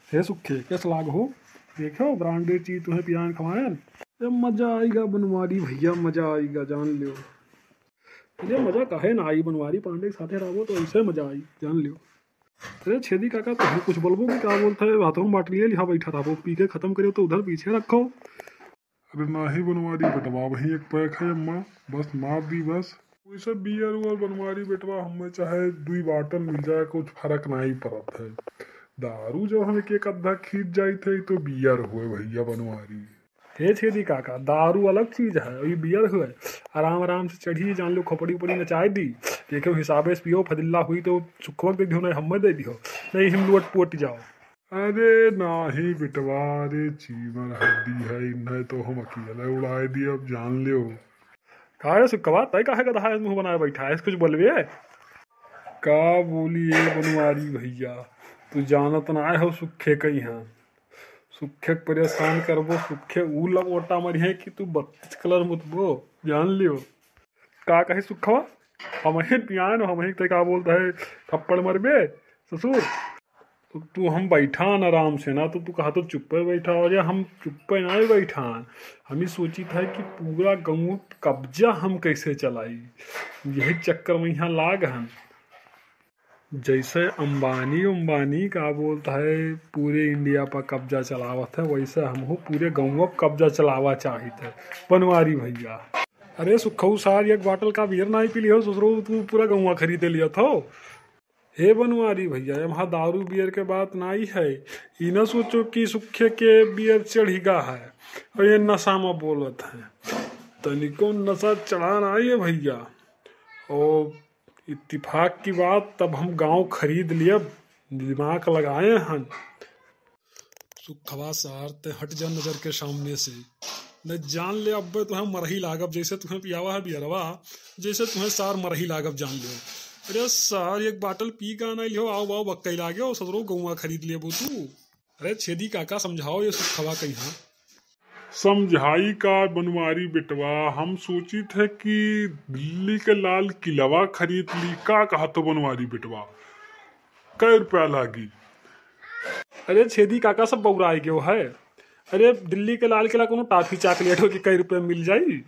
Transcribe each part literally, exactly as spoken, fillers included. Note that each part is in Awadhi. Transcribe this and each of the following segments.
हे सुखे, कैस लाग हो? देखो, branded चीज तुम्हें पियान खवाएन। ए, मजा आइगा बनवारी भइया, मजा आइगा, जान लियो। अरे मजा काहे ना आई, बनवारी पांडे के साथे रहबो तो ऐसे मजा आई, जान लियो। अरे छेदी काका, तुम कुछ बोलबो कि का बोलत है? हाथों में बाटलिए लिहा बैठा रहबो, पी के खतम करियो तो उधर पीछे रखो। अरे नाही बनवारी बेटवा, वही एक pack है अम्मा, बस मार दी बस। वैसे beer उअर बनवारी बेटवा, हमें चाहे दुई bottle मिल जाए, कुछ फर्क नाही पड़त है। दारू जब हम एक एक अद्धा खींच जाइत है, तो beer हुए भइया बनवारी। हे छेदी काका, दारू अलग चीज है, ई beer हुए। आराम आराम से चढ़ी, जान लो खोपड़ी उपड़ी नचाए दी। देखे हिसाबे से पियो, फदिल्ला हुई तो सुखवा के दे दियो, नहीं हमें दे दियो, नहीं हम लोट पोट जाओ। अरे नाही बेटवा, अरे चीमर हड्डी है, इन्हें तो हम अकेले उड़ाए दिए, अब जान लियो। का रे सुखवा, तय काहे गदहा मुंह बनाए बैठा है, कुछ बोलबे? का बोली ए बनवारी भइया, तू जानत ना हो सुखे कहीं है, सुखे के परेशान करबो, सुखे ऊ लंगोटा मरिहे कि तू बत्तीस कलर मुतबो, जान लियो। का कही सुखवा, हमही पियान, हमही ते का बोलत है, थप्पड़ मरबे ससुर। तो तू हम बैठान आराम से ना, तो तू कहा तो चुप्पे बैठा हो जा, हम चुप्पे ना बैठान। हम ही सोचित है कि पूरा गाँव कब्जा हम कैसे चलाई, यही चक्कर में यहाँ लाग हन। जैसे अंबानी उम्बानी का बोलत है पूरे इंडिया पर कब्जा चलावत है, वैसे हमहू पूरे गाँव पर कब्जा चलावा चाहित है बनवारी भइया। अरे सुखऊ सार, एक bottle का beer नाही पी लियो ससुरो, तू पूरा गाँव खरीद लिया थो। हे बनवारी भइया, यहाँ दारू beer के बात नाही है, ई ना सोचो कि सुखे के beer चढ़िगा है और ये नशा में बोलत है, तनिको नशा चढ़ा नाही है भइया। और इत्तेफाक की बात, तब हम गाँव खरीद लियब, दिमाग लगाए हन। सुखवा सार, ते हट जा नजर के सामने से, न जान ले अब्बे तुहें मरही लागब, जैसे तुहें पियावा है बियरवा, जैसे तुहें सार मरही लागब, जान ले। अरे सार, एक bottle पी का ना लियो, आओ आओ बक्कई लागे, और सदरो गौवा खरीद लेबो तू। अरे छेदी काका, समझाओ ये सुखवा कहीं। समझाई का बनवारी बेटवा, हम सोचित है कि दिल्ली के लाल किलवा खरीद ली। का कहत हो बनवारी बेटवा, कै रुपया लागी? अरे छेदी काका, सब बौराए गयो है। अरे दिल्ली के लाल किला कोनो टाफी चॉकलेट हो कि कै रुपया में मिल जाई?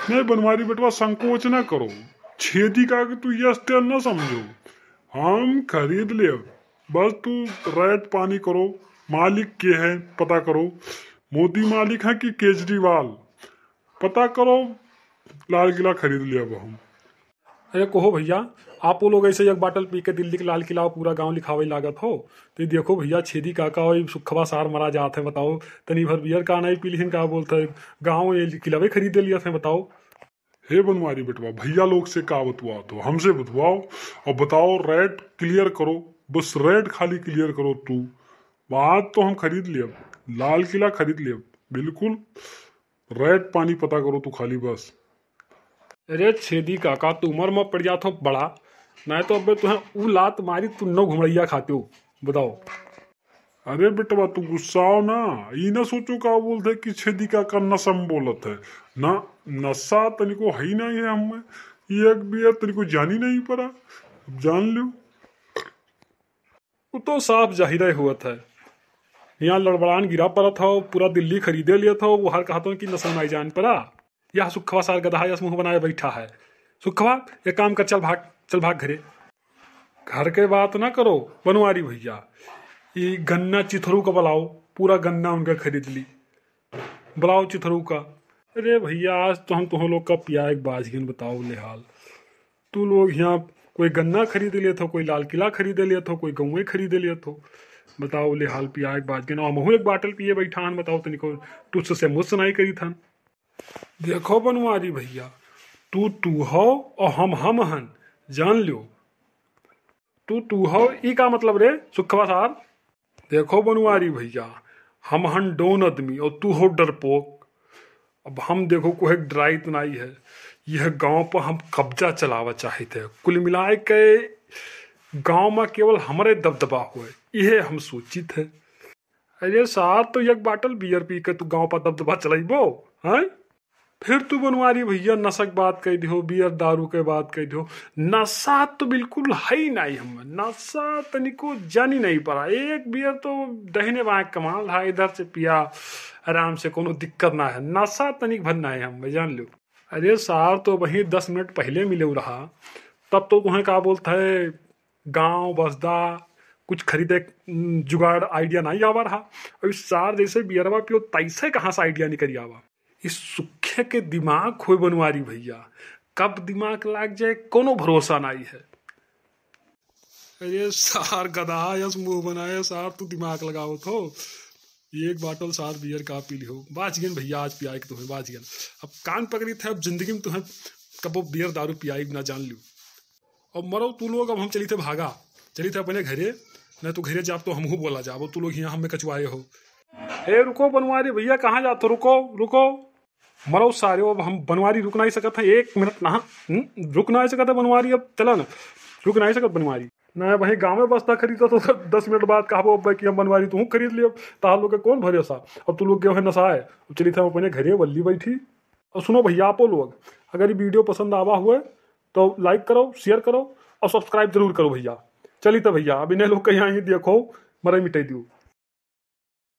नहीं बनवारी बेटवा, संकोच ना करो, छेदी का के तू यस तेल ना समझो, हम खरीद लेब, बस तू rate पानी करो, मालिक के है पता करो, मोदी मालिक है कि केजरीवाल, पता करो, लाल किला खरीद लेब हम। अरे कहो भइया, आपो लोग ऐसे एक bottle पी के दिल्ली के लाल किला पूरा गाँव लिखावे लागत हो, तो देखो भइया, छेदी काका और सुखवा सार मरा जात है, बताओ, तनी भर beer का नहीं पी लिहिन, का बोलत है, गाँव ये किलावे खरीदे लियत है, बताओ। हे बनवारी बेटवा, भइया लोग से का बतुआत हो, हमसे बतुआओ और बताओ, rate clear करो, बस rate खाली clear करो तू। बात तो हम खरीद लेब, लाल किला खरीद लेब, बिल्कुल। Rate पानी पता करो तू खाली बस। अरे छेदी काका, तू उमर में पड़ जात हो बड़ा, नहीं तो अबे तुहें ऊ लात मारी, तू नौ घुमड़ैया खाते हो। बताओ। अरे बेटवा, तू गुस्साओ ना, ई ना सोचो का बोलत है कि छेदी काका नशा में बोलत है। ना, नशा तनिको है ही नहीं है हमें। ये एक beer तनिको जानी नहीं पड़ा, जान लो। उ तो साफ जाहिर होत है, यहाँ लड़बड़ान गिरा पड़त हो, पूरा दिल्ली खरीदे लियत हो, वो हर कहत हो कि नशा में आई जान पड़ा। यह सुखवा सार गदहा यस मुँह बनाए बैठा है। सुखवा, एक काम कर, चल भाग, चल भाग घरे। घर के बात ना करो बनवारी भइया, ई गन्ना चिथरू का बुलाओ, पूरा गन्ना उनका खरीद ली, बुलाओ चिथरू का। अरे भइया, आज तो हम तुहों लोग का पियाए के बाज गइन, बताओ ले हाल। तू लोग यहाँ कोई गन्ना खरीद लेत हो, कोई लाल किला खरीद लेत हो, कोई गौवे खरीद लेत हो, बताओ ले हाल पियाए के बाज गइन। हमहू एक bottle पिए बैठा हन, बताओ तनिको टुस से मुस नहीं करीत हन। देखो बनवारी भइया, तू तू हो और हम हम हन, जान ल्यो। तू तू हो, ई का मतलब रे सुखवा सार? देखो बनवारी भइया, हम हन डॉन आदमी और तू हो डरपोक। अब हम देखो कोहे डराइत नाई है, यह गांव पर हम कब्जा चलावा चाहित है। कुल मिलाए के गांव में केवल हमरे दबदबा होए, इहे हम सोचित है। अरे सार, तो एक bottle beer पी के तू गांव पर दबदबा चलाइबो, हैं? फिर तू बनवारी भइया नशा के बात कह दिहो, बियर दारू के बात कह दिहो। नशा तो बिल्कुल है ही नहीं हम, नशा तनिको जानी नहीं पड़ा। एक बियर तो दहिने बाएं कमाल है, इधर से पिया आराम से, कोनो दिक्कत ना है। नशा तनिक भर ना है हम, जान लो। अरे सार, तो वही दस मिनट पहले मिले रहा, तब तो तुम्हें का बोलता है, गांव बसदा कुछ खरीदे, उम, जुगाड़ आइडिया नहीं आवा रहा। और इस सार जैसे बियरवा पियो, तैसे कहाँ से आइडिया निकल आवा? इस सुखे के दिमाग होए बनवारी भइया, कब दिमाग लाग जाए, कोनो भरोसा नहीं है। अरे सार, गधा यस मुंह बनाए सार, तू दिमाग लगावत हो। एक बाटल सार बियर का पी लिहो, बाच गेन भइया, आज पियाई के तुम्हें बाच गेन। अब कान पकड़ी थे, अब जिंदगी में तुम्हें कबो बियर दारू पियाई ना, जान लियो। अब मरो तू लोग, अब हम चली थे भागा, चली थे अपने घरे, नहीं तो घरे जाब तो हमहू बोला जाब, तू लोग यहाँ हमें कचवाए हो। ए रुको बनवारी भइया, कहाँ जात हो? रुको, रुको। मरो सारे, अब हम बनवारी रुक नहीं सकत है, एक मिनट ना, हम्म, रुक नहीं सकत है बनवारी, अब चला ना, रुक नहीं सकत बनवारी। ना भाई, गाँव में बस्ता खरीदो तो दस मिनट बाद कहबो अब कि हम बनवारी तू खरीद लियो, तार लोग के कौन भरोसा। अब तू लोग गए है नशाए, अब चली थे हम अपने घरे वल्ली बैठी। और सुनो भइया, आपो लोग, अगर ये वीडियो पसंद आवा हुए तो लाइक करो, शेयर करो और सब्सक्राइब जरूर करो भइया। चली तो भइया, अब इन्हें लोग कहीं आई देखो, मरे मिटाई दियो।